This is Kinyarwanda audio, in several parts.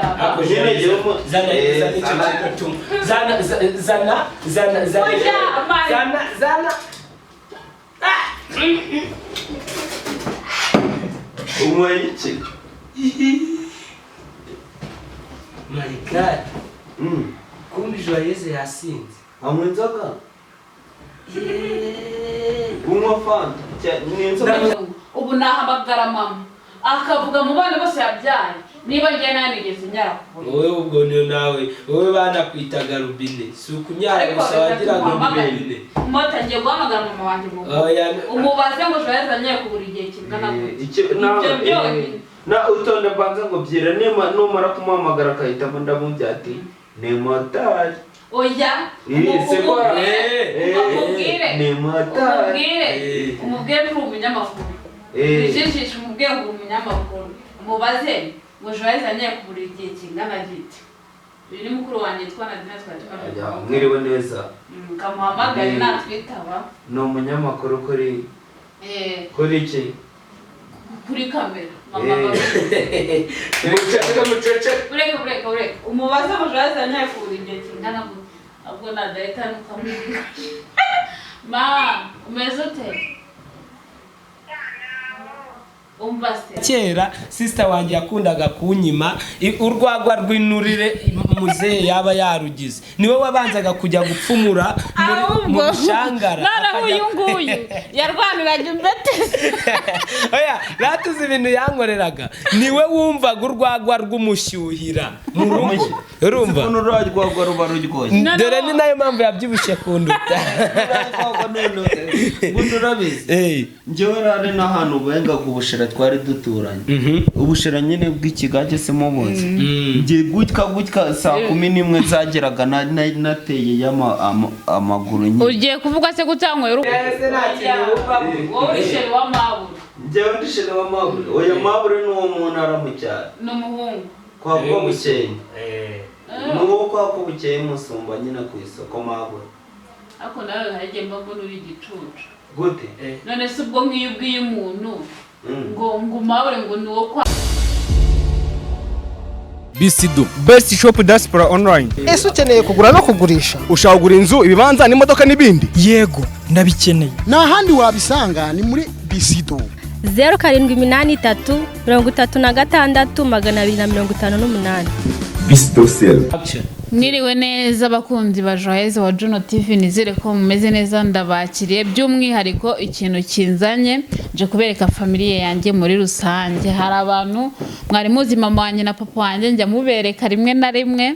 Byaba. Nyine jyewe Zana, zana icyo zana. kintu tunywa. Zana, zana, zana, zana. Oya, mari. Zana, zana. Unyweye iki? My God. Kumbi Joyeuse yasinze. Anywa inzoga? Unywa Fanta? Ni inzoga. Ubu nahamagara mama akavuga mu bana bose yabyaye, niba njye nanigeze nyara ku buriri. Wowe ubwo niyo nawe, wowe banakwitaga rubine. Si ukunyara Ariko gusa, reka wagiraga tumuhamagare. rubine. Mota, ngiye guhamagara mama wanjye mu rugo. Oya, Umubaze ngo Joyeuse anyaye ku buriri igihe kingana gute. Nawe Ibyo byonyine. Na utonde, mbanza ngo byira nema, numara kumuhamagara akahitamo, ndamubwira ati ni motari. Oya. Se ko Umubwire, umubwire. Ni motari. Umubwire, umubwire ko uri umunyamakuru. Wijijishe, umubwire ngo uri umunyamakuru, umubaze ngo Joyeuse anyaye ku buriri igihe kingana gite. Uyu ni mukuru wanjye yitwa Nadine, twari Ajya, twamuhamagaye. Mwiriwe neza. Kamuhamagare natwitaba. Ni umunyamakuru kuri kuri iki? Kuri kamera mama. Muceceke, muceceke. Ureke, ureke, ureke, umubaze ngo Joyeuse anyaye ku buriri igihe kingana gute. Ahubwo nadahita nukamuhamagara. Ma, umeze ute? Umva se. Kera sister wanjye yakundaga kunyima urwagwa rw'inturire. Muzehe yaba yarugize, niwe wabanzaga kujya gupfumura mu Ahubwo bishangara. Noneho uyu nguyu yarwaniraga imbetezi. Oya, ratuzi ibintu yankoreraga, niwe wumvaga urwagwa rw'umushyuhira mu rugo, urumva? Ukuntu urwagwa ruba ruryoshye. Noneho- Dore ni nayo mpamvu yabyibushye kunduta. Urwagwa none ubundi urabizi, njyewe rari n'ahantu bengaga ubushera, twari duturanye, ubushera nyine bw'ikigage, se mubuzi? Ngiye gutya gutya, saa 11 zageraga nateye amaguru nyine. Ugiye kuvuga se gutanywera? Ese nta kintu wumvamo? Wowe uri chéri wa mabura. Njyewe ndi chéri wa mabure? Oya, mabure ni uwo mu ntara, mu cyaro. Ni umuhungu. Kwa ko bukeye, ni uwo kwa ko bukeye, musumba nyine ku isoko, mabure. Ariko nawe hari igihe mba mbona uri igicucu. Gute? None se ubwo nk'iyo ubwiye umuntu ngo mabure ngo ni uwo kwa Bisidu Best Shop Diaspora Online. Ese ukeneye kugura no kugurisha? Ushaka kugura inzu, ibibanza n'imodoka n'ibindi? Yego, ndabikeneye. Nta handi wabisanga, ni muri Bisido. 0783 36 258. Mwiriwe neza abakunzi ba Joyeuse wa Juno TV, nizere ko mumeze neza. Ndabakiriye by'umwihariko, ikintu kinzanye nje kubereka famille yanjye muri rusange. Hari abantu mwari muzi mama wanjye na papa wanjye, njya mubereka rimwe na rimwe.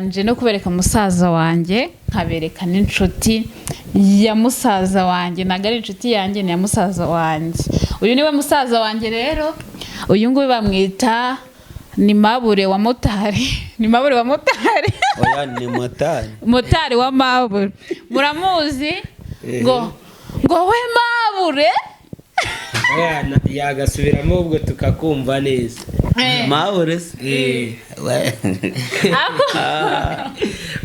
Nje no kubereka musaza wanjye, nkabereka n'inshuti ya musaza wanjye. Ntabwo ari inshuti yanjye, ni iya musaza wanjye. Uyu niwe musaza wanjye rero, uyu nguyu bamwita ni Mabure wa motari, ni Mabure wa motari. Oya, ni motari. Motari wa Mabure muramuzi, ngo we Mabure. Oya, yagasubiramo ubwo tukakumva neza. Mabure se?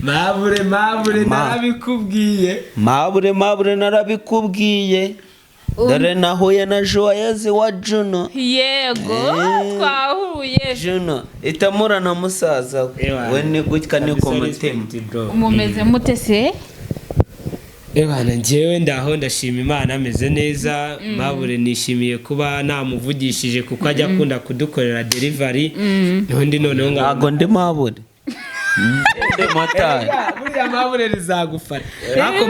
Mabure, mabure, narabikubwiye. Mabure, mabure, narabikubwiye, dore nahuye na Joyeuse wa Juno. Yego. Twahuye. Juno itamura na musaza we. Ewa. We ni gutya, ni ku Kabisa, mutima. respect, bro. Mumeze mute se? Ebana, njyewe ndaho, ndashima Imana, ameze neza. Mabure nishimiye kuba namuvugishije kuko ajya akunda kudukorera delivery, n'undi noneho nkaba Ntabwo ndi mabure, ndi motari. Buriya, buriya mabure rizagufata. Ariko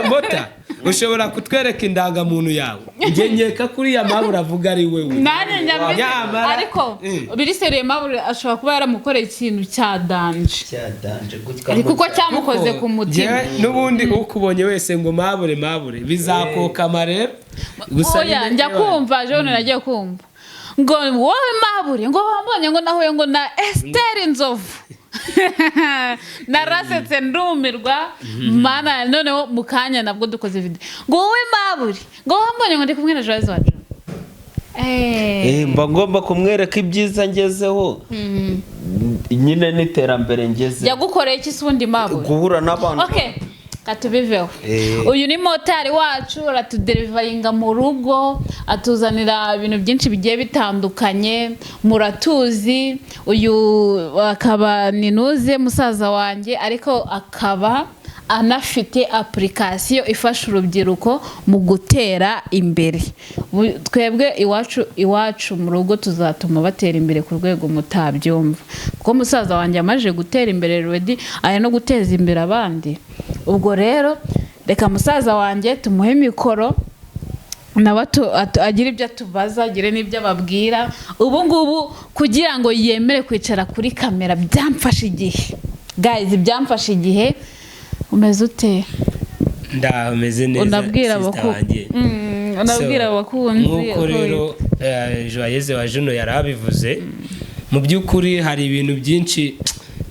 mota, ushobora kutwereka indangamuntu yawe? Njye nkeka ko uriya mabure avuga ari wewe. Nanjye njya Nyamara- ariko biri sérieux, Mabure ashobora kuba yaramukoreye ikintu cya danger. Cya danger gutya. Ariko uko cyamukoze ku mutima. Njyewe n'ubundi ukubonye wese ngo mabure, mabure, bizakokama rero gusa. Oya, nyine- njya kumva jone, nagiye kumva ngo wowe Mabure, ngo wambonye, ngo nahuye ngo na Esiteri Nzovu. Narasetse ndumirwa. Mana, noneho mu kanya nabwo dukoze video ngo wowe Mabure, ngo wambonye, ngo ndi kumwe na Joyeuse wacu. Mba ngomba kumwereka ibyiza ngezeho nyine n'iterambere ngezeho. Yagukoreye iki se ubundi Mabure? Guhura n'abantu. Okay. Katubiveho. Uyu ni motari wacu, aratuderivaringa mu rugo, atuzanira ibintu byinshi bigiye bitandukanye. Muratuzi, uyu akaba ni Nuze musaza wanjye, ariko akaba anafite application ifasha urubyiruko mu gutera imbere. Twebwe iwacu mu rugo tuzatuma batera imbere ku rwego mutabyumva, kuko musaza wanjye amaze gutera imbere already, ari no guteza imbere abandi. Ubwo rero reka musaza wanjye tumuhe mikoro, nawe agire ibyo atubaza, agire n'ibyo ababwira. Ubu ngubu kugira ngo yemere kwicara kuri kamera byamfashe igihe, guys, byamfashe igihe. Umeze ute? Ndameze neza, Unabwira sister wanjye. Unabwira So, abakunzi nk'uko uko rero Joyeuse wa Juno yari abivuze, mu by'ukuri hari ibintu byinshi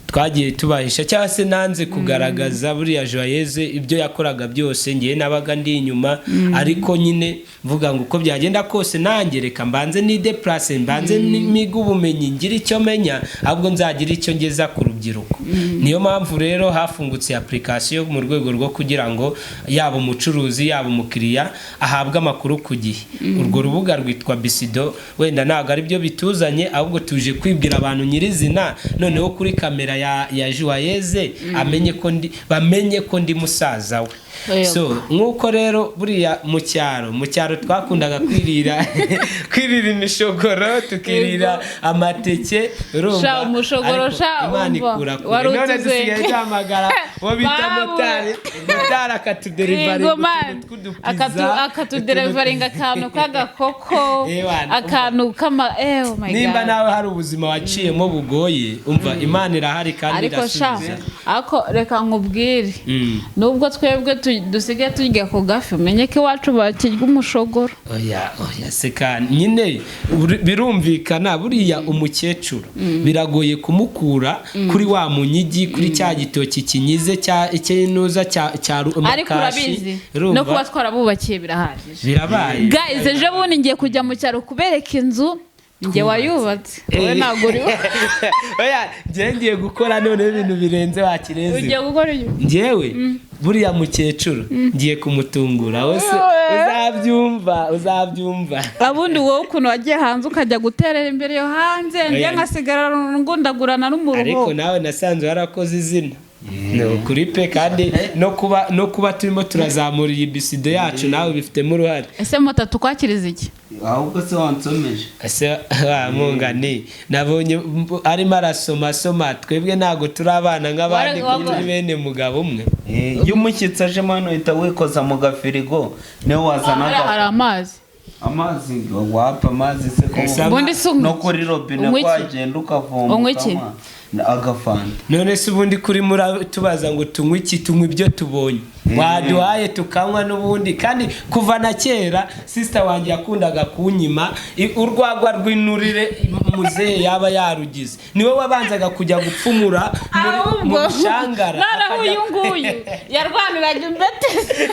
twagiye tubahisha cyangwa se nanze kugaragaza. Buriya Joyeuse ibyo yakoraga byose ngewe nabaga ndi inyuma, ariko nyine mvuga ngo uko byagenda kose nanjye reka mbanze ni déplace, mbanze nige ubumenyi, ngire icyo menya, ahubwo nzagira icyo ngeza ku rubyiruko. Niyo mpamvu rero hafungutse application mu rwego rwo kugira ngo yaba umucuruzi, yaba umukiriya ahabwe amakuru ku gihe. Urwo rubuga rwitwa Bisido. Wenda ntabwo ari byo bituzanye, ahubwo tuje kwibwira abantu nyirizina, noneho kuri kamera ya Joyeuse amenye ko ndi, bamenye ko ndi musaza we. Yego. So nk'uko rero buriya mu cyaro twakundaga kwirira imishogoro, tukirira amateke, urumva? Sha, umushogoro. Ariko Sha, Imana umva, ikura kure. wari None utuze. dusigaye duhamagara uwo bita Babu. motari akatuderivaringa Yego, man. utuntu tw'udupiza, Akatuderivaringa akantu k'agakoko, Ewana, akantu kama oh my nimba God. nawe hari ubuzima waciyemo bugoye, umva, Imana irahari kandi Ariko sha, irasubiza. ariko reka nkubwire, nubwo twebwe dusigaye turya ku gafi, umenye ko iwacu bakirya umushogoro. Oya, oya, seka nyine, birumvikana buriya umukecuru biragoye kumukura kuri wa munyigi, kuri cya gitoki kinyize cya ikinuza cya Ariko makashi, urabizi, urumva? no kuba twarabubakiye birahagije. Birabaye. Guys, ejo bundi ngiye kujya mu cyaro kubereka inzu njye wayubatse, wowe ntabwo uri. Oya, njye ngiye gukora noneho ibintu birenze wakireze. Ugiye gukora iyo? Njyewe buriya mukecuru ngiye kumutungura wese, uzabyumva, uzabyumva. Abundi wowe ukuntu wagiye hanze ukajya guterera imbere yo hanze, njye Oya. nkasigara ngundagurana n'umuruho. Ariko nawe nasanze warakoze izina, ni ukuri pe, kandi no kuba turimo turazamura iyi Bisido yacu nawe bifitemo uruhare. Ese moto tukwakiriza iki? Ahubwo se wansomeje? Ese wa mungani nabonye arimo arasoma soma, twebwe ntabwo turi abana nk'abandi kuko turi bene mugabo umwe. Iyo umushyitsi ajemo hano uhita wikoza mu gafirigo, niwe wazana Hariya hari amazi. Amazi wapa, amazi se ko Ese Ubundi se unywa no iki? kuri robine Unywa iki? wagenda ukavoma, Unywa iki? ukanywa agafanta. None se ubundi kuri tubaza ngo tunywe iki? Tunywe ibyo tubonye waduhaye tukanywa n'ubundi. Kandi kuva na kera sister wanjye yakundaga kunyima urwagwa rw'inturire. Muzehe yaba yarugize, niwe wabanzaga kujya gupfumura mu Ahubwo bishangara. Noneho uyu nguyu yarwaniraga imbetezi.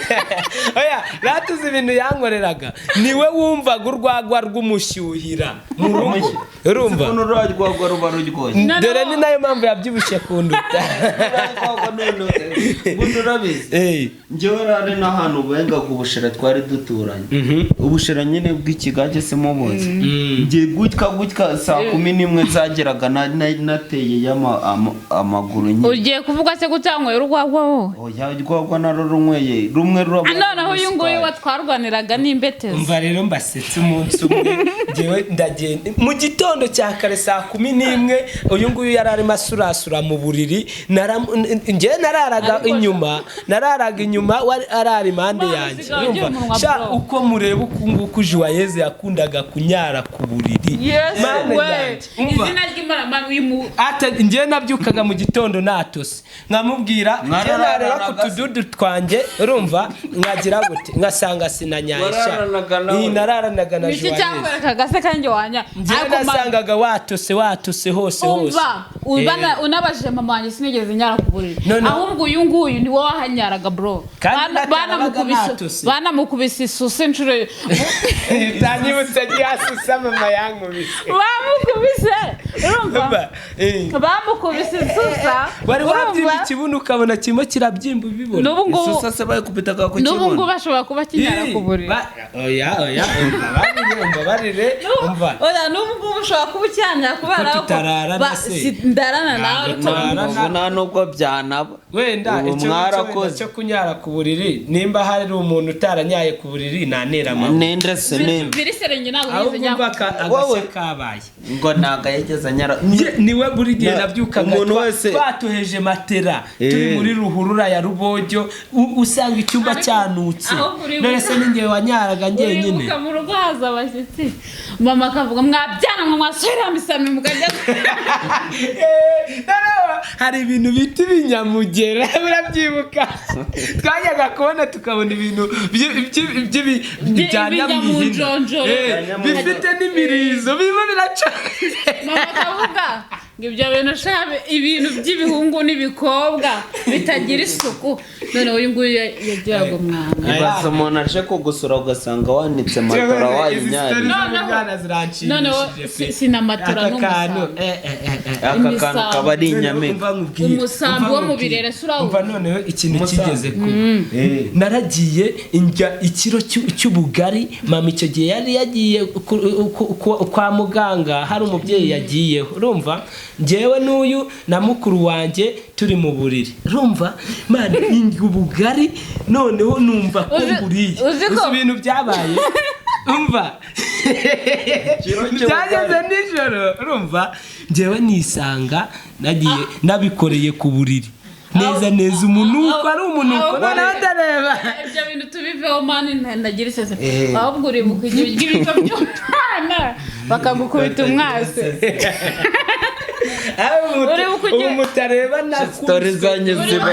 Oya, ratuzi ibintu yankoreraga, niwe wumvaga urwagwa rw'umushyuhira mu rugo, urumva? Ukuntu urwagwa ruba ruryoshye. Noneho- Dore ni nayo mpamvu yabyibushye kunduta. Urwagwa none ubundi urabizi, njyewe hari n'ahantu bengaga ubushera twari duturanye, ubushera nyine bw'ikigage, se mubuzi? Njye gutya gutya saa 11 zageraga nateye amaguru nyine. Ugiye kuvuga se gutanyweye urwagwa wowe? Oya, urwagwa nararunyweye rumwe ruraba. Noneho uyu nguyu wa twarwaniraga n'imbetezi. Umva rero mbasetse, umunsi umwe njyewe ndagenda mu gitondo cya kare saa 11, uyu nguyu yari arimo asurasura mu buriri. Njyewe nararaga Ariko inyuma, nararaga inyuma, we arara impande Mwana, yanjye. usigaye ugira Urumva? umunwa, Sha, bro. uko mureba uku nguku Juwayeze yakundaga kunyara ku buriri. Yesu Mana we! yanjye, umva. Izina ry'Imana, man, uyu mu Ata njyewe nabyukaga mu gitondo natose, nkamubwira, njyewe nareba ku tududu twanjye, urumva, nkagira gute, ngasanga sinanyayisha. Wararanaga nawe? Iyi nararanaga na Niki Juwayeze. cyakwerekaga se kandi wanya? Njyewe Ariko man, nasangaga watose, watose hose hose. Umva. Unabajije mama wanjye, sinigeze nyara ku buriri. No, no. Ahubwo uyu nguyu ni wowe wahanyaraga, bro. Kandi natarabaga natose. Banamukubise isusa inshuro. Utanyibutse ryasusa mama yankubise. Bamukubise, urumva? Umva, Bamukubise isusa. Wari wabyimba Urumva? ikibuno ukabona kirimo kirabyimba ubibona. N'ubu ngubu Isusa se bayikubitaga ku n'ubu ngubu kibuno? bashobora kuba kinyara ku buriri. Oya, oya, umva barire, umva barire, umva. Oya, n'ubu ngubu ushobora kuba ucyanyara kubera Ko ko tutararana se. Ndarana nawe, ariko Ntabwo Ubu nta nubwo byanaba. Wenda Ubu icyo ngicyo wenda mwarakoze. cyo kunyara ku buriri, nimba hari umuntu utaranyaye ku buriri nantera amabuye. Ninde se, ninde? Biriserenge, ntabwo Ahubwo nigeze umva nyara. Wowe. agashya kabaye. Ngo ntabwo yigeze anyara. Niwe buri gihe nabyukaga Umuntu wese- twatoheje matera turi muri ruhurura ya Rubojyo, usanga icyumba cyanutse. Ahubwo uribuka- None se ninjye wanyaraga njyenyine? Uribuka mu rugo haza abashyitsi, mama akavuga: "Mwabyana mwe, mwasubira misami mukajya." Noneho hari ibintu bita ibinyamugera, murabyibuka? Twajyaga kubona tukabona ibintu bya nyamwihina. Ibinyamunjonjoro. Bifite n'imirizo birimo biraca. Mama akavuga ngo ibyo bintu shabe, ibintu by'ibihungu n'ibikobwa bitagira isuku. Noneho uyu nguyu yagiraga umwanda. Ibaze umuntu aje kugusura ugasanga wanitse matora wayinyariye. Noneho sinamatora Aka kantu n'umusambi. Aka kantu Imisambi. kaba ari inyamibwa. Umva nkubwire, Umusambi umva wo mu nkubwire. birere, si urawuzi? Umva noneho ikintu Umusambi. kigeze kuba, naragiye ndya ikiro cy'ubugari. Mama icyo gihe yari yagiye kwa muganga, hari umubyeyi yagiyeho. Urumva, njyewe n'uyu na mukuru wanjye turi mu buriri. Urumva man, ndya ubugari, noneho numva ko nguriye. Uzi ko- Uzi ibintu byabaye? Umva, byageze nijoro, urumva, njyewe nisanga nagiye nabikoreye ku buriri neza neza, umunuko ari umunuko. Noneho ndareba. Ibyo bintu tubiveho, man, ndagira isese. Ahubwo uribuka igihe urya ibiryo by'umwana bakagukubita umwase? Uribuka Ubu mutareba. Story zanjye ziba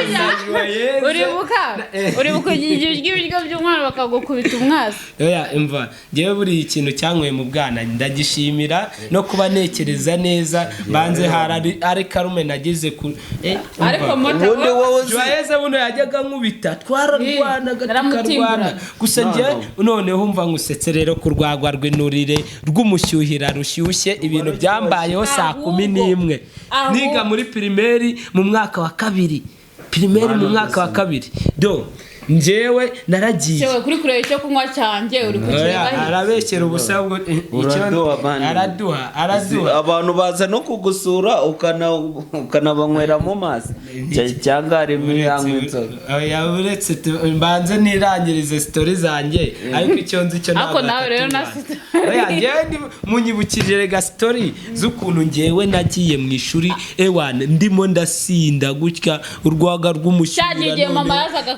Uribuka igihe urya ibiryo by'umwana bakagukubita umwase? Oya, imva, njyewe buriya ikintu cyanyweye mu bwana ndagishimira, no kuba ntekereza neza banze hari ari karume nagize ku umva. Ariko mota Ubundi wowe uzi Joyeux buno yajyaga nkubita, twararwanaga, Naramutinguraga. tukarwana gusa. Njye noneho umva nkusetse rero, ku rwagwa rw'inurire rw'umushyuhira rushyushye, ibintu byambayeho saa 11 niga muri primaire mu mwaka wa kabiri, primaire mu mwaka wa kabiri. Do njyewe naragiye. Cyewe kuri kureba icyo kunywa cyanjye uri Oya, kukireba he? arabeshyera ubusa bwo Uraduha, man. Araduha, araduha. Abantu baza no kugusura ukanabanywera mu mazi cyangwa harimo yanywa inzoga. Oya, uretse mbanze nirangirize story zanjye, ariko icyo nzi cyo Ariko ntabwo nawe rero na akatubana. Oya, njyewe munyibukije rega story z'ukuntu njyewe nagiye mu ishuri, ewana, ndimo ndasinda gutya urwaga rw'umushyira. Cyagiye igihe mama yazaga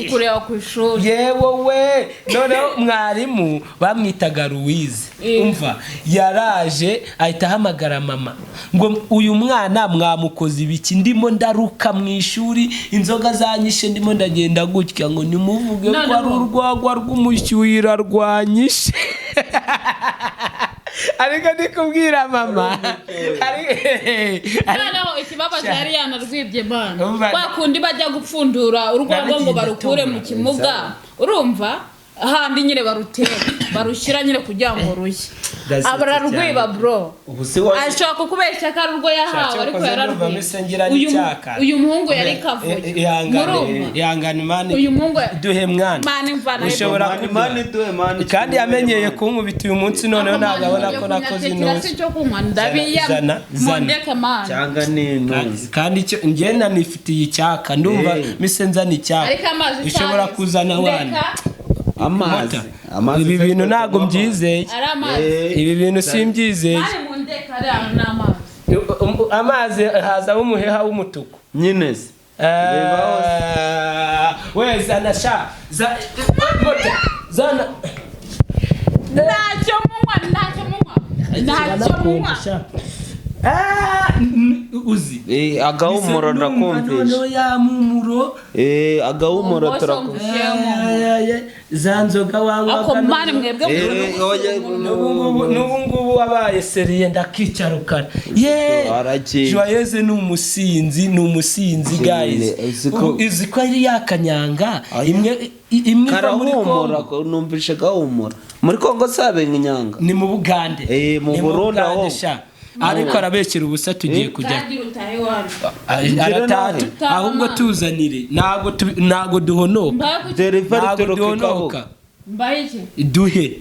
kukureba ku ishuri. Yewe we, noneho mwarimu bamwitaga Louise. Umva, yaraje ahita ahamagara mama ngo: "Uyu mwana mwamukoze ibiki?" Ndimo ndaruka mu ishuri, inzoga zanyishe, ndimo ndagenda gutya ngo nimuvuge ko ari Noneho- urwagwa rw'umushyuhira rwanyishe, ariko ndi kubwira mama. Noneho ikibabaje, yari yanarwibye bana. Umva- Kwa kundi bajya gupfundura urwagwa ngo Naragiye barukure mu ndatora. kimuga, urumva, ahandi nyine barutera barushyira nyine kugira ngo rushye. Ndasetse Abararwiba, cyane. bro. Ubu se wa Ashobora kukubeshya ko ari urwo yahawe, Shaka ariko koze ndumva yararwiba. mbese ngira n'icyaka. Uyu muhungu yari kavuye. Ihangane, Murumva? ihangane man. Uyu muhungu Duhe mwana. Man, mvana. Ushobora Man, kuduha. man, duhe, man. Kandi yamenyeye kunkubita uyu munsi, noneho ntabwo abona ko nakoze Kirasi intuzi. cyo kunywa ndabiya. Zana, zana. Mundeke, man. Cyangwa ni intuzi. Kandi icyo njye nanifitiye icyaka, ndumva mise nzana icyaka. Ariko amazi Ushobora cyane. kuzana wana. Ndeka, Amazi. Mota. Amazi Ibi se bintu ko ntabwo tunywa amazi. mbyizeye. Ari amazi. Ibi bintu simbyizeye. Mani, mundeke, ari ahantu n'amazi. Amazi hazamo umuheha w'umutuku. Nyine se. Ah, we zana sha mota zana. Ntacyo munywa, ntacyo munywa, ntacyo munywa. Ah, uzi Agahumuro ndakumvisha. Noneho ya mumuro. Agahumuro Ubwo turakumvisha. se Ay, ay, ay. Za nzoga wanywaga Ako mani mwebwe n'ubu ngubu wabaye seriye ndakicarukana. Ye Aragiye. Joyeuse ni umusinzi, ni umusinzi guys. Uzi ko ari ya kanyanga imwe imwe iva muri Karahumura Kongo. Numvishe gahumura muri Kongo sabenga inyanga. Ni mu Bugande. Mu Ni Burundi Bugande aho. sha. Ariko arabekera ubusa, tugiye kujya. Kandi utahe iwanyu. Arataha. Nawe. Ahubwo tuzanire, ntago duhonoka. Mbaye kuki? Derivari Ntago turuka duhonoka. ikabuga. Mbaye iki? Duhe.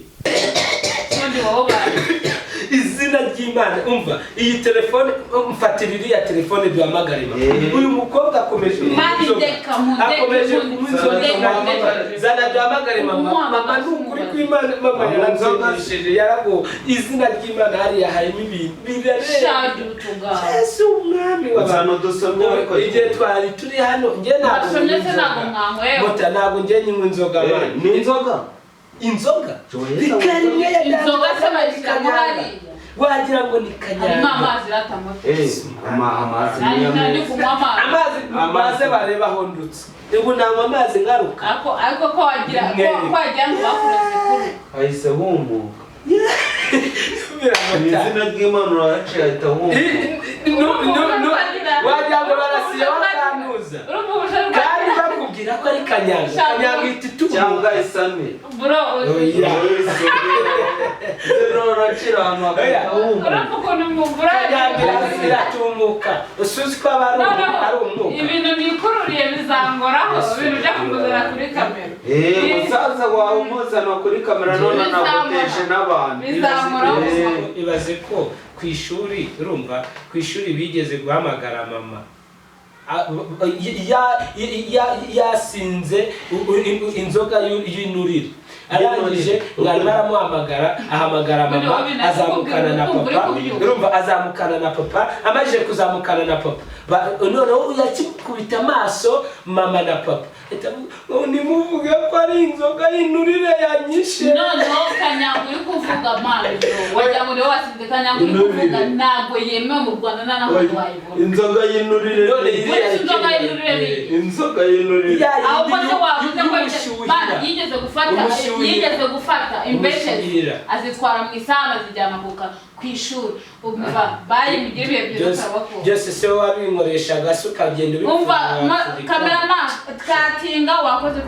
Ubundi wowe baye. Izina ry'Imana, umva iyi telefone, mfatira iriya telefone duhamagare mama. Uyu mukobwa akomeje kunywa Mani inzoga. ndeka, mundeke, Akomeje mundi- kunywa inzoga. mundeke. Zana duhamagare mama. Umuhamagara. Mama, ni ukuri kw'Imana, mama yarabyumvishije, yarago izina ry'Imana hariya harimo ibintu birarenze. Shadi utugabo. Yesu umwami w'abantu. Zana dusomye ariko. Igihe twari turi hano njye ntabwo Basomye nywa se inzoga. ntabwo mwanyweye. Mota, ntabwo njye nywa inzoga man. Ni inzoga. Inzoga Joyeux. rikari imwe ya Inzoga se bayishyiramo hariya? Wagira ngo ni Harimo kanyanga. amazi ratamuto. Amazi Nari niyo nari meza. kunywa amazi. Amazi maze bareba aho ndutse ubu nanywa amazi ngaruka. Ariko ko wagira ko Mwe. ko wagira ngo bakuroze kuri. Hahise humuka. Mu Biramota. izina ry'Imana urahaciye hahita humuka. Wagira ngo barasiye bakantuza. Urumva ubushobozi Kandi bakubwira ko ari kanyanga, kanyanga ihita itumuka. Cyangwa isame. Bro, Oya. Rero uracira ahantu hagahita humuka. urumva ukuntu mugura. Kanyanga iratumuka, usuzi ko aba ari Noneho ari umwuka. Ibintu nikururiye bizangoraho, ibintu byo kumuzana kuri kamera. Musaza wawe umuzana kuri kamera none anaguteje n'abantu. Bizamuraho. Ibaze ko ku ishuri, urumva, ku ishuri bigeze guhamagara mama yasinze inzoga y'inurire, arangije mwarimu aramuhamagara, ahamagara mama, azamukana na papa. Urumva, azamukana na papa, amajije kuzamukana na papa, noneho yakikubita amaso mama na papa ahita avuga, "Oh, nimuvuge ko ari inzoga y'inurire yanyishe." Noneho kanyanga uri kuvuga mani bro, wagira ngo niwe wasinze. Kanyanga uri kuvuga ntabwo yemewe mu Rwanda, nta n'ahantu wayibona. Inzoga y'inurire. None Muri inzoga y'inurire ni iyi. Inzoga y'inurire. Ya yindi Ahubwo se wavuze ko y'ubushyuhira. Bana, yigeze gufata Umushyuhira. yigeze gufata imbeshezi Umushyuhira. azitwara mu isaha, azijyana ku ishuri. Umva, bayi mugire ibihe byiza. Byose Turabakunda. byose se wabinkoreshaga se ukagenda Umva ubipfundika. Kameramani twatinga wakoze.